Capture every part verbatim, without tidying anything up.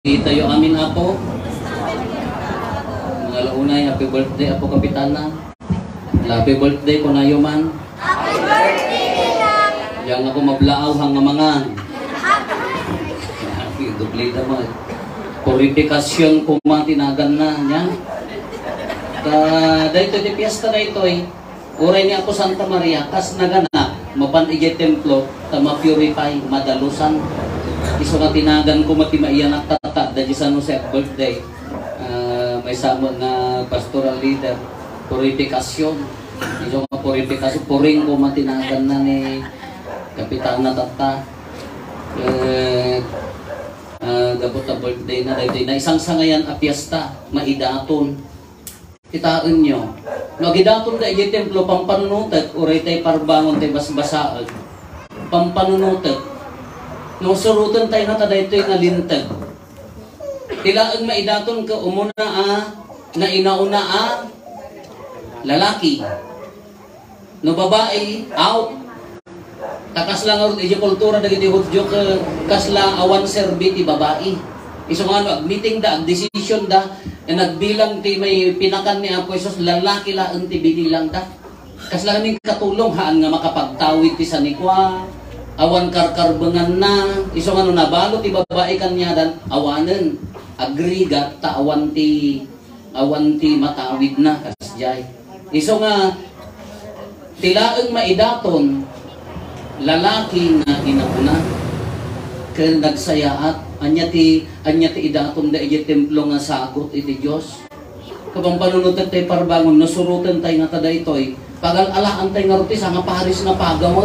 Itayo amin, Apo. Mga launay, happy birthday, Apo Kapitana. Happy birthday, kunayo man. Happy birthday, Ninang! Diyan ako mablaaw, hang nga mangan. Happy, duplida mo. Purifikasyon ko matinagan na, niya. Ta, daytoy ti fiesta daytoy. Uray ni Apo Santa Maria, kas naganak, mapan idiay templo, ta ma-purify, madalusan. Isu nga tinagan ko met ti maiyanak tatta, da di San Jose birthday. Ah, maysa met nga pastoral leader, purifikasyon. Isu nga purifikasyon, puring ko matinagan na ni Kapitana tatta. Eh, ah, gapu ta birthday na, daytoy na isang sangayan a fiesta, maidaton. Kitaenyo, no agidaton da idiay templo, pampanunutek, uray tay parbangon tay basbasaen, pampanunutek. No suroten tay ngata daytoy nga linteg, ti laeng maidaton ket umuna a, nainauna a lalaki. No babai, out. Ta kasla ngarud iti kultura dagiti Judio ket kasla awan serbi ti babai. Isu nga no agmeeting da, agdesisyon da, nga nagbilang ti may pinakan ni Apo Jesus, lalaki laeng ti binilang da. Kasla ngamin katulong, haan nga makapagtawid ti sanikua, awan karkarbenganna. Isu nga no nabalo ti babai kaniadan, awanen. Agrigat ta awan ti awan ti matawidna, kasdiay. Isu nga, ti laeng maidaton, lalaki nga inauna. Ken nagsayaat, ania ti, ania ti idaton da idiay templo nga sagut iti Dios? Kapampanunutek tay parbangon, no suroten tay ngata daytoy, pagal-alaan tay ngarud ti sangaparis nga pagaw.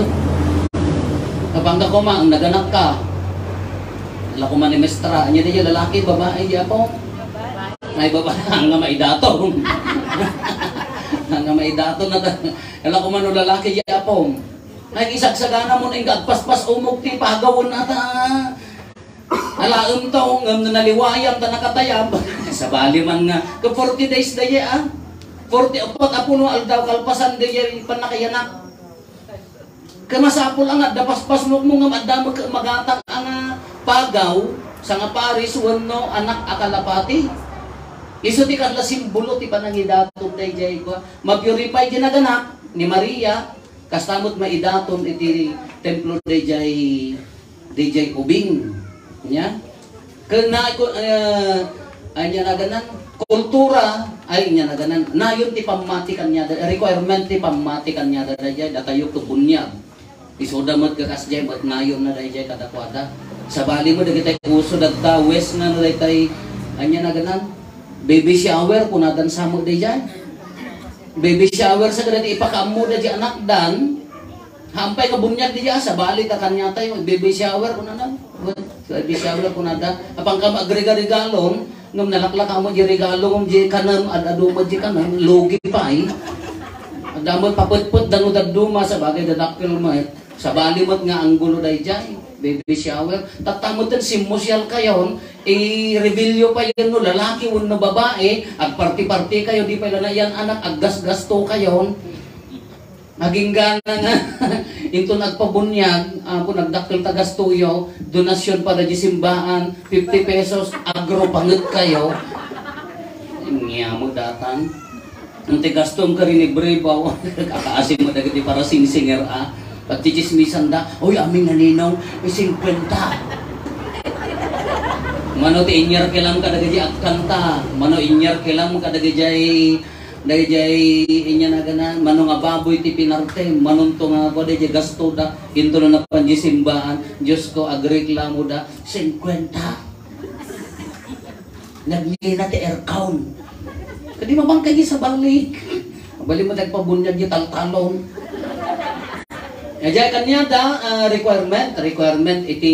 Napangga koma, ang naganakka. Ala koma ni mestra, ania di lalaki, babae, di apo? Ay, babae, ang nga maidaton. Ang nga maidaton na ta-, ala koma no lalaki, di apo. Ay, isagsagana mo na yung agpaspas umog ti pagawan ata. Alaem to, ngem no naliwayam ta nakatayam. Sabali man nga, ka forty days da iya, ah. Forty, apat a pulo aldaw, kalpasan da iya, panakayanak. Ket masapul a nga adda paspasmokmo ngem adda met magatang a nga pagaw, sangaparis wenno anak a kalapati. Isu ti kasla simbolo ti panangidaton daydiay kua. Ma-purify ti naganak ni Maria, kasta met maidaton iti templo daydiay, daydiay ubing. Nya? Ken na, eh, ania naganan, kultura, ay, ania naganan, nayon ti pammati kaniada, requirement ti pammati kaniada daydiay, datayo ket buniag. Isuda met ket kasdiay, met nayon na daydiay kadakuada. Sabali met dagiti uso dagta, wes nga no daytay, ania naganan, baby shower, kunadan sa met daydiay. Baby shower sa kadagiti ipakaammoda di anakdan, Hampay nga buniag diya, sabali ta kaniatay, baby shower, kunana. Baby shower, kunada. Apang ka agriga-rigalon, ngem nalaklak mo di regalo, ngem di kanem, ad-adu mo di kanem, lugi pay. Adda met papetpet, dano dadduma, sabagay dadakkel mo, eh. Sabali met nga anggulo daydiay, baby shower. Tatta met ten simmusial kayon, i-reveal yo pay no lalaki wenno babae, agparti-parti kayo, di pay la naiyan anak, aggasgasto kayon. Agingga nga, inton agpabuniag, apo, nagdakkel ta gastoyo, donasyon para di simbaan, fifty pesos, agro panget kayo. Ngiamo datan. Ang ti gastom ka rin ni Brebaw, kakaasim mo dagiti para singsinger, ah. Pagchichismisan da, "Uy, amin nga ninong, eh, singkwenta." Mano ti inyar kelam kadagiti agkanta, mano inyar kelam kadagiti Daydiay inya naganan, mano nga baboy ti pinartem, manunto nga kua daydiay gasto da, intulo na pan di simbaan, Diyos ko, agreklamo da, singkwenta. Nagngina ti aircon. Kadi mabangkay di sabali. Bali mo nagpabunyag di taltalon. Daydiay kaniada, ah, requirement, requirement iti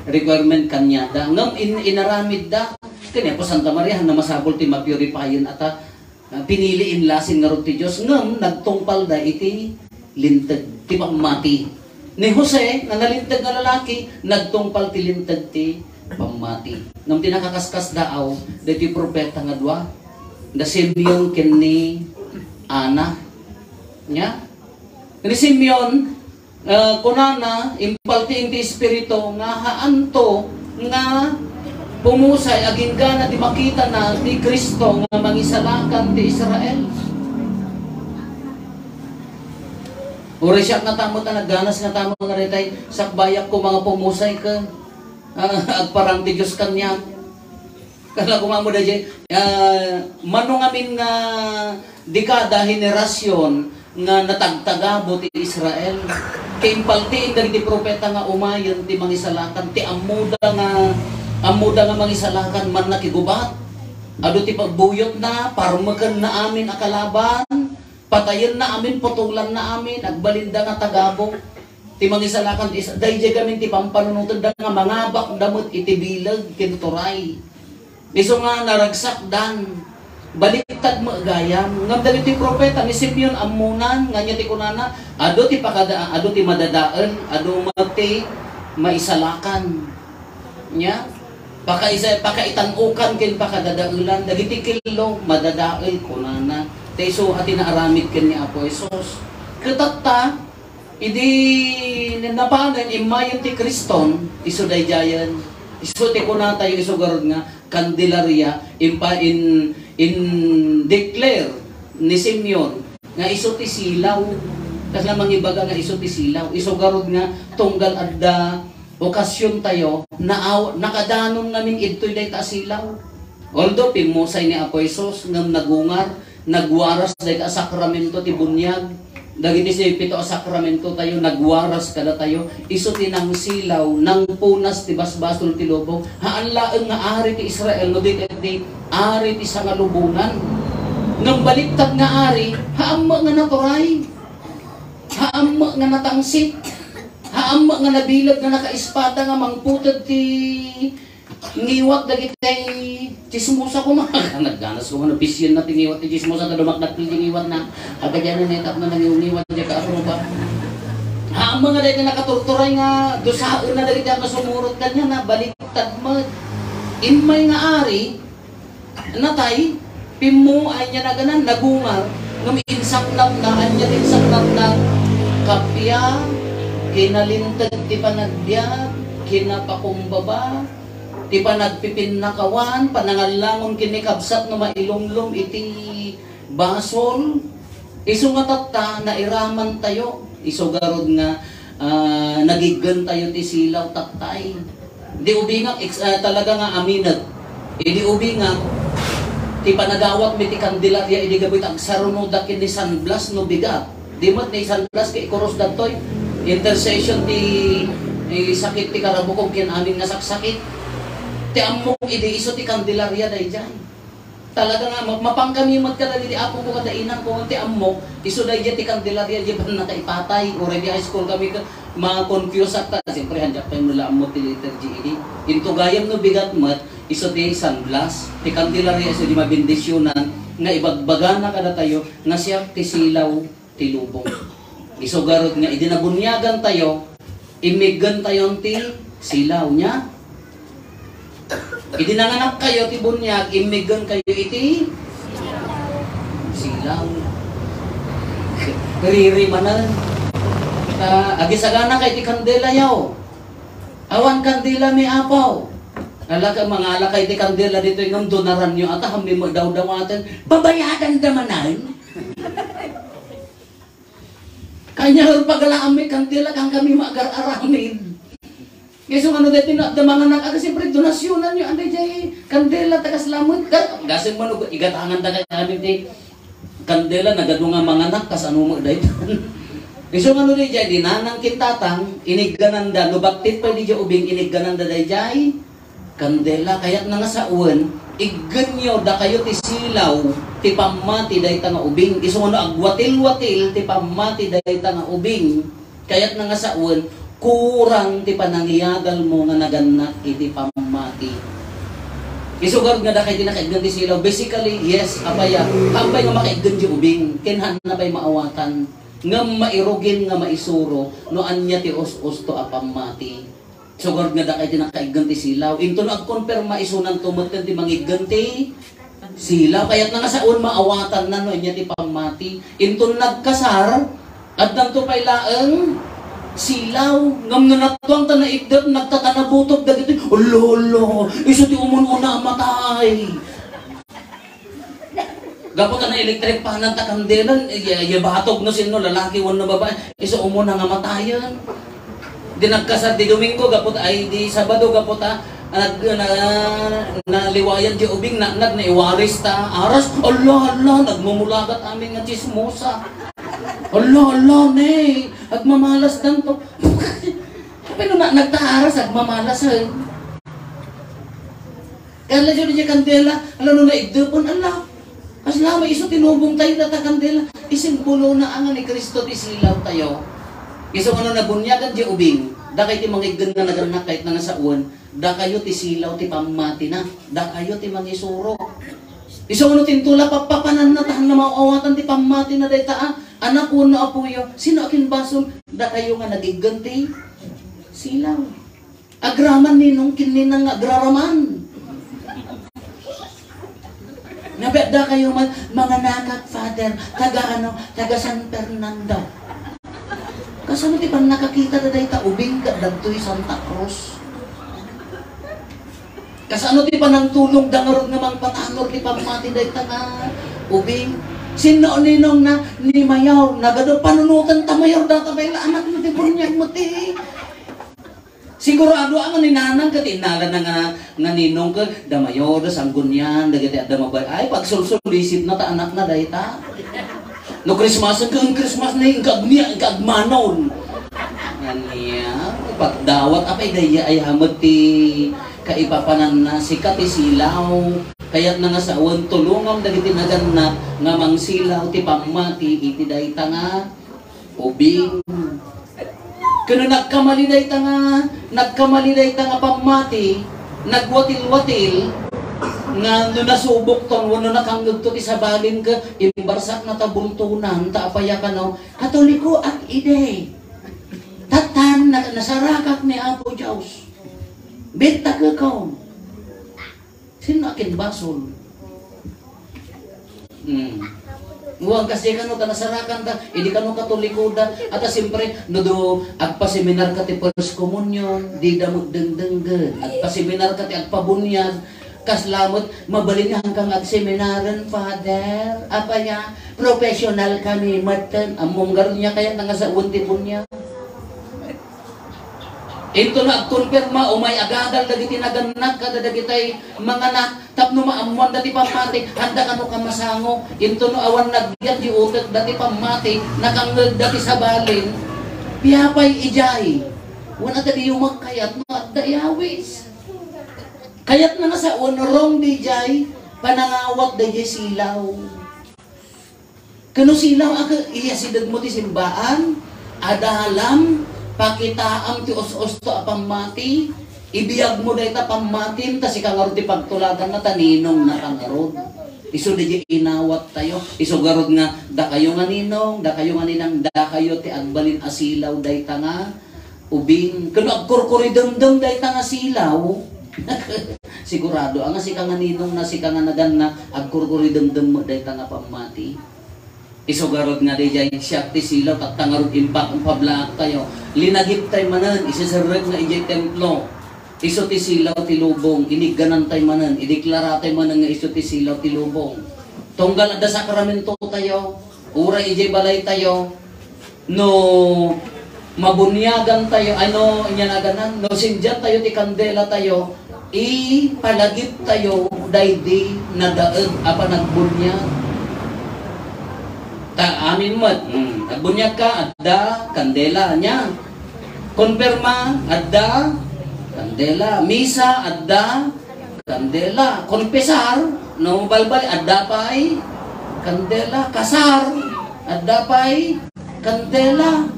requirement kaniada. Ngem in, inaramid da. Kaniapo Santa Maria, na masapul ti ma-purifyen ata. Ah, pinili inlasin ngarud ti Dios, ngem nagtungpalda iti linteg ti pammati. Ni Jose, nga nalinteg nga lalaki, nagtungpal ti linteg ti pammati. Ngem ti nakakaskasdaaw, daytoy propeta nga dua, da Simeon ken ni Ana. Nya? Ni Simeon, Ah, kunana, impaltiing ti Espiritu nga haanto nga pumusay, aginggana ti makitana ti Cristo nga mangisalakan ti Israel. Uray siak ngata met a nagganas ngata met nga daytay, sakbayak koma nga pumusay ken, ah, agparang ti Dios kaniak. Kala ko nga mo dayjay, ah, mano ngamin nga dekada, henerasyon nga natagtagabo ti Israel. Kaimpaltiing dagiti profeta nga umayen ti mangisalakan, ti ammoda nga, ammoda nga mangisalakan, mannakigubat. Adu ti pagbuyotna, parmekenna amin a kalaban, patayenna amin, putolanna amin, agbalinda nga tagabo. Ti mangisalakan ti Is-, dayjay gamin ti pampanunotenda nga mangabakda met iti bileg ken turay. Isu nga naragsakdan, baliktad met gayam. Ngem dagiti profeta ni Simeon, ammonan, nga ania ti kunana, adu ti pakada-, adu ti madadael, adu met ti maisalakan. Nia? Pakaisa-, pakaitan-okan ken pakadadaelan, dagiti kello, madadael, kunana. Ta isu a ti naaramid ken ni Apo Jesus. Ket tatta, idi napanen, immayen ti Kriston, isu daydiayen. Isu ti kunatayo, isu garud nga Candelaria, impa-, in-, in-declare ni Simeon nga isu ti silaw. Kasla mangibaga nga isu ti silaw. Isu garud nga tunggal adda okasiontayo, naaw-, nakadanon ngamin idtoy dayta a silaw. Although pimmusay ni Apo Jesus, ngem nagungar, nagwaras dayta a sakramento ti buniag. Dagiti pito a sakramento tayo, nagwaras kadatayo. Isu ti nangsilaw, nangpunas ti basbasol ti lubong. Haan laeng nga ari ti Israel, no di ket di ari ti sangalubonan. Ngem baliktad nga ari, haan met nga naturay. Haan met nga natangsit. Haan met nga nabileg nga nakaespada nga mangputed ti ngiwat dagiti chismosa koma. Nagganas koma, napisyenna ti ngiwat ti chismosa, ta dumakdak ti ngiwatna. Agadianna, tapno nangiwngiwat, diak kaasino ba? Haan met nga dayta nakaturturay nga dusaenna dagiti a sumurot kaniana, baliktad met. Immay nga ari, natay, pimmu-, ania naganan, nagungar, ngem insaknapna, ania ti insaknapna? Kappia, kinalinteg ti panagbiag, kinapakumbaba, ti panagpipinnakawan, panangallangon ken ni kabsat no mailumlom iti basol. Isu nga tatta, nairamantayo. Isu garud nga, ah, nagiggentayo ti silaw tattay. Di ubingak, ex-, ah, talaga nga aminek. Idi ubingak, ti panagawatmi ti Candelaria, idi gapu ta agsarunodak ken ni San Blas no bigat. Di met ni San Blas ket ikurus dagtoy. Intercession ti, ti sakit ti karabukog ken amin nga saksakit. Ti ammok idi isu ti Candelaria daydiay. Talaga nga, ma-, mapankami met kadagiti apoko, kada inangko, ti ammok, isu daydiay ti Candelaria, di bannata ipatay, uray di high school kami ka, ma-confuse ta, siyempre, hanjak pay mo la ammo ti letter G E D. Into gayam no bigat met, isu ti San Blas, ti Candelaria, isu di mabendisionan, nga ibagbagana kadatayo, nga siak ti silaw, ti lubong. Isu garud nga idi nabuniagantayo, immiggentayon ti silaw nia. Idi nanganakkayo ti buniag, immiggenkayo iti silaw. Riri manen. Ta, agisaganakay ti kandelayo. Awan kandela mi, Apo. Ala ka, mangalakay ti kandela ditoy ngem dunaranyo ata, hammi met dawdawaten. Babayadanda manen. Kanya, pagalaam mi kandela, kan kami maagar-aramid. Isu nga no daytoy na, da manganak, aga, siyempre, donasyonanyo, anday jay kandela, tagas lamet, ga-, gasem man, uga-, igatanganda kay amin ti kandela, nagadu nga manganak, kasano mo daytoy? Isu nga no dayjay, di nanang ken tatang, iniggananda, no baktit pay dayjay ubing, iniggananda dayjay, kandela, kayatna nga sawen, iggenyo dakayo ti silaw ti pammati dayta nga ubing. Isu nga no agwatil-watil ti pammati dayta nga ubing, kayatna nga sawen, kurang ti panangiyagalmo nga nagannak iti pammati. Isu garud nga dakay ti nakaiggen ti silaw. Basically, yes, apay a, apay nga makaiggen ti ubing, ken haanna pay maawatan. Ngem mairugin nga maisuro no ania ti us-usto a pammati. Sugarod nga dakay ti nakaiggen ti silaw. Inton agkonperma, isunanto met ken ti mangiggen ti silaw. Kayatna nga sawen maawatanna no ania ti pammati. Inton nagkasar, addanto pay laeng Silaw, ngem no natuang ta naikdep, nagtatanabutob dagiti, "Ulo, ulo, isu ti umun-una a matay." Gapu ta na-electric panan ta kandela, iya, iya batog no sinno, lalaki wenno babae, isu umuna nga matayen. Di nagkasar di Domingo, gapu ta, ay, di Sabado, gapu ta, nag-, na, naliwayan di ubing, na, nag-, naiwaris ta, aras, ala, ala, nagmumulagat amin nga chismosa. Ala, ala, ne, agmamalas danto. Pero na, nagtaaras, agmamalas, eh. Kaya ala, di kandela, ala, no naigdepen, ala. Kasla, may isu ti lubong tayo, data kandela. Isimbolo na nga ni Cristo ti silaw tayo. Isu nga no nabuniagan di ubing, dakay ti mangiggen nga nagannak kayat na nga sawen, dakayo ti silaw ti pammati na, dakayo ti mangisuro. Isu nga no tintula, pappapanan na, tahan na maawatan ti pammati na dayta, a, anak wenno apoyo, sino a kimbasol? Dakayo nga nagiggen ti silaw. Agraman ninong ken ninang nga agraraman. Nabiagda kayo man, manganakak, Father, taga ano, taga San Fernando. Kasano ti pannakakita da dayta ubing ket dagtoy Santa Cruz? Kasano ti panangtulong da ngarud nga mangpatanor ti pammati dayta nga ubing? Sinno ninong na ni Mayor, nagadu panunutan ta Mayor data bay la anak na ti bunyag mo ti. Sigurado a nga ni nanang ket innalana nga, nga ninong ket da Mayor, da Sangguniang, dagiti adda mabay-, ay, pagsulsulisipna ta anakna dayta. No Christmas, ken Christmas na, inka agnia, inka agmanon. Ania, pagdawat, apay dayta ay hamet ti kaipapananna, sika ti silaw. Kayatna nga sawen, tulongam dagiti nagannak nga mangsilaw ti pammati iti dayta nga ubing. Ken no nagkamali dayta nga, nagkamali dayta nga pammati, nagwatil-watil, nga no nasubokton wenno nakangngegto ti sabalin ket imbarsakna ta bultonan, ta apay a kano, Katolikoak idi. Tattan, na-, nasarakak ni Apo Dios. Bittakekon. Sinno a kimbasol? Hmm. Ngem kas di kano ta nasarakan ta, idi kano Katoliko da, ata siyempre, no do agpaseminar ka ti First Communion, dida met dengdenggen. Agpaseminar ka ti agpabunyag, kasla met, mabalin nga agseminaren, Father. Apay a, professional kami, metten. Ammom ngarud ania kayatna nga sawen ti bunyag? Intono agkonfirma, umay agadal dagiti nagannak kada dagitay manganak tapno maammoanda ti pammati, haanda kano ka masango. Intono awan nagyan di utek dati pammati, nakangngeg dati sabalin. Piapay ijay. Wen ata diyo magkayat no adda iyawis. Kayatna nga sawen, wrong di jay panangawat dayjay silaw. Ken no silaw a ke-, iyasidegmo ti simbaan, adalam, pakitaam ti us-usto a pammati, ibiyagmo dayta pammatim, ta sika ngarud ti pagtuladanna, ta ninongnaka ngarud. Isu dayjay inawat tayo. Isu garud nga, dakayo nga ninong, dakayo nga ninang, dakayo ti agbalin a silaw dayta nga ubing. Ken no agkurkuridemdem dayta nga silaw, sigurado a nga sika nga ninongna, sika nga nagannak, agkurkuridemdem met dayta nga pammati. Isu garud nga dayjay, siak ti silaw, tatta ngarud impaak, impablaak tayo. Linagiptay manen, iseserrek nga idiay templo. Isu ti silaw ti lubong, inigganantay manen, ideklaratay manen nga isu ti silaw ti lubong. Tunggal adda sakramento tayo, uray idiay balay tayo, no mabunyagan tayo, ay, no, inyanagan na, no sindian tayo ti kandela tayo, ipalagip tayo daydi nadaeg a panagbunyag. Ta amin met, hmm, agbunyag ka, adda kandela, nia. Konfirma, adda kandela. Misa, adda kandela. Konpesar, no, balbal, adda pay kandela. Kasar, adda pay kandela.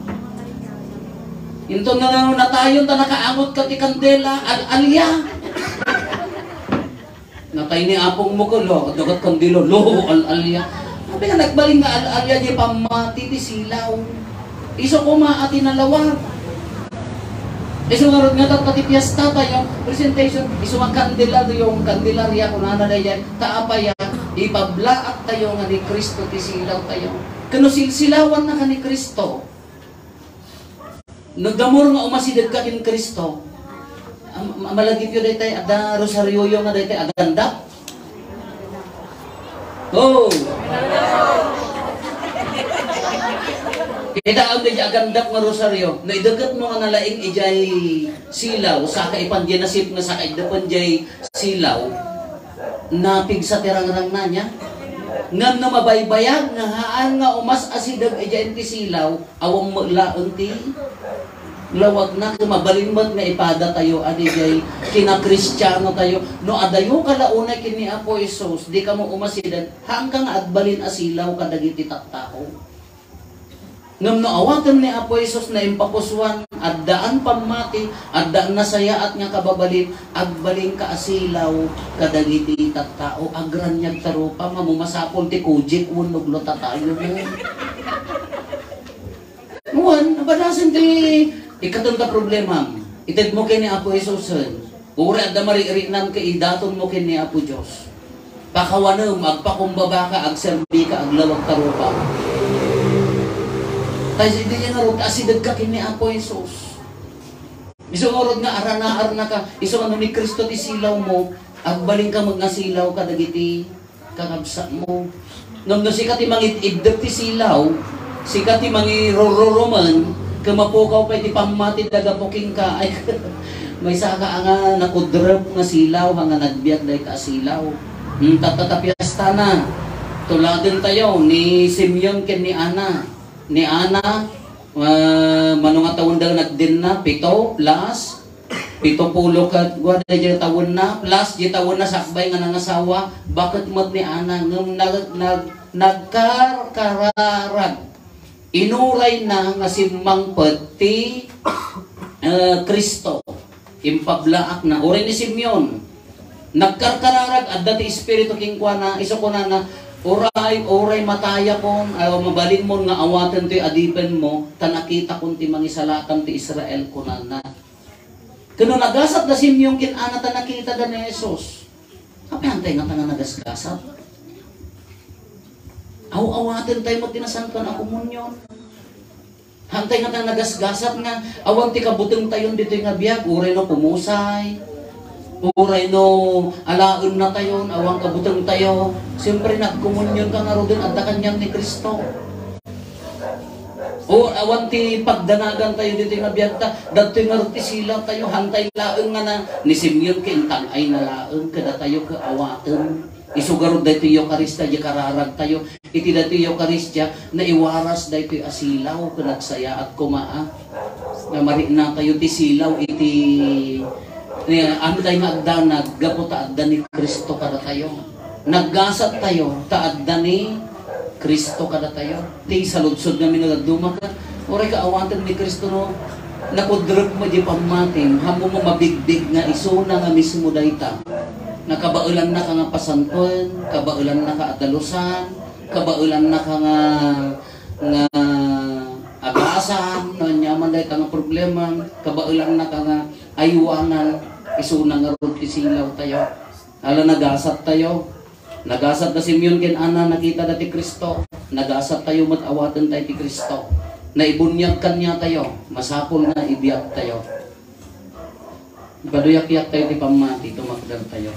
Inton nga natayon ta nakaangot ka ti kandela, al-alya. Natay ni apong mo ko, lo, dagat kandila, lo, al-alya. Sabi nga, nagbalin nga al-alya di pammati ti silaw. Isu koma a tinalawag. Isu ngarud nga tatta ti fiesta tayo, presentation, isu nga kandelario, Candelaria, kunana dayjay, ta apay a, ipablaak tayo nga ni Cristo ti silaw tayo. Ken no silsilawan na ka ni Cristo. No, the more nga umasideg ka ken Cristo, am-, am-, malagipyo daytay, adda rosarioyo nga daytay agandap. Oh. Kitaem dayjay agandap nga rosario. No, ideket mo nga nalaing ijay silaw, saka ipan jay nasip nga saka iddepen jay silaw, napigsa ti rangrangna nia. Ngem no mabaybayag nga haan nga umas-asideg ijay ti silaw, awan met laeng ti lawagna, ket mabalin met nga ipadatayo a dijay kinakristianotayo. No adayo ka la unay ken ni Apo Jesus, di kamo umasideg, haanka nga agbalin a silaw kadagiti tattao. Ngem no awaten ni Apo Jesus, naimpapusoan, addaan pammati, addaan nasayaat nga kababalin, agbalinka a silaw kadagiti tattao. Agraniag ta rupa, mamo masapul ti kojek wenno glutatayo. Wen, abadasen ti ikkaten ta problemam. Itedmo ken ni Apo Jesus, uray adda mariknam ket idatonmo ken ni Apo Dios. Pakawanem, agpakumbabaka, agserbika, aglawag ta rupa. Ta idi ngarud, asidegka ken ni Apo Jesus. Isu ngarud nga aranaarnaka, isu nga no ni Cristo ti silawmo, agbalinka met nga silaw kadagiti kakabsatmo. Ngem no sika ti mangid-iddep ti silaw, sika ti mangirururumen, ket mapukaw pay ti pammati da gapu kenka. Ay, maysaka a nga nakudrep nga silaw, a nga nagbiag dayta a silaw. Hmm, tatta ta piestana. Tuladentayo ni Simeon ken ni Ana. Ni Ana, ah, mano nga tawen da nagdenna? Pito plus pito pulo ket gua daydiay tawenna, plus di tawenna sakbay nga nangasawa, baket met ni Ana, ngem nag-, nag-, nagkarkararag. Inurayna nga simmangpet ti, eh, Cristo. Impablaakna. Uray ni Simeon, nagkarkararag, adda ti Espiritu kenkuana, isu kunana, "Uray, uray matayakon, aw, mabalinmon nga awaten toy adipenmo, ta nakitakon ti Mangisalakan ti Israel," kunana. Ket no nagasat da Simeon ken Ana ta nakita da ni Jesus, apay haantay ngata nga nagasgasat? Aw-awaten tayo met ti Nasantoan a Komunion. Haantay ngata nga nagasgasat nga awan ti kabutengtayon ditoy nga biag, uray no pumusay, uray no alaennatayon, awan kabutengtayo. Siyempre, nagkomunion ka ngaruden, adda kaniam ni Cristo. O, awan ti pagdanagantayo ditoy nga biagta, dagtoy ngarud ti silawtayo, haantay laeng nga na, ni Simeon ket intang-ayna laeng kadatayo ket awaten. Isu ngarud daytoy Eukaristia, di kararagtayo. Iti daytoy Eukaristia, naiwaras daytoy a silaw, ket nagsayaat koma, a. Nga mariknatayo ti silaw iti, eh, haantay nga agdanag, gapu ta adda ni Cristo kadatayo. Naggasattayo, ta adda ni Cristo kadatayo. Ti saludsod ngamin nga dadduma ka, uray ka awaten ni Cristo no, nakudrepmo di pammatim, haanmo mabigbig nga isuna nga mismo dayta. Nakabaelannaka nga pasantoen, kabaelannaka a dalusan, kabaelannaka nga, nga agasan, no aniaman dayta nga problema, kabaelannaka nga aywanan, isuna ngarud ti silawtayo. Ala, nagasattayo. Nagasat da Simeon ken Ana, nakita da ti Cristo. Nagasattayo met awaten tayo ti Cristo. Naibuniag kaniatayo, masapul nga ibiagtayo. Ipaduyakyak tayo ti pammati, tumakder tayo.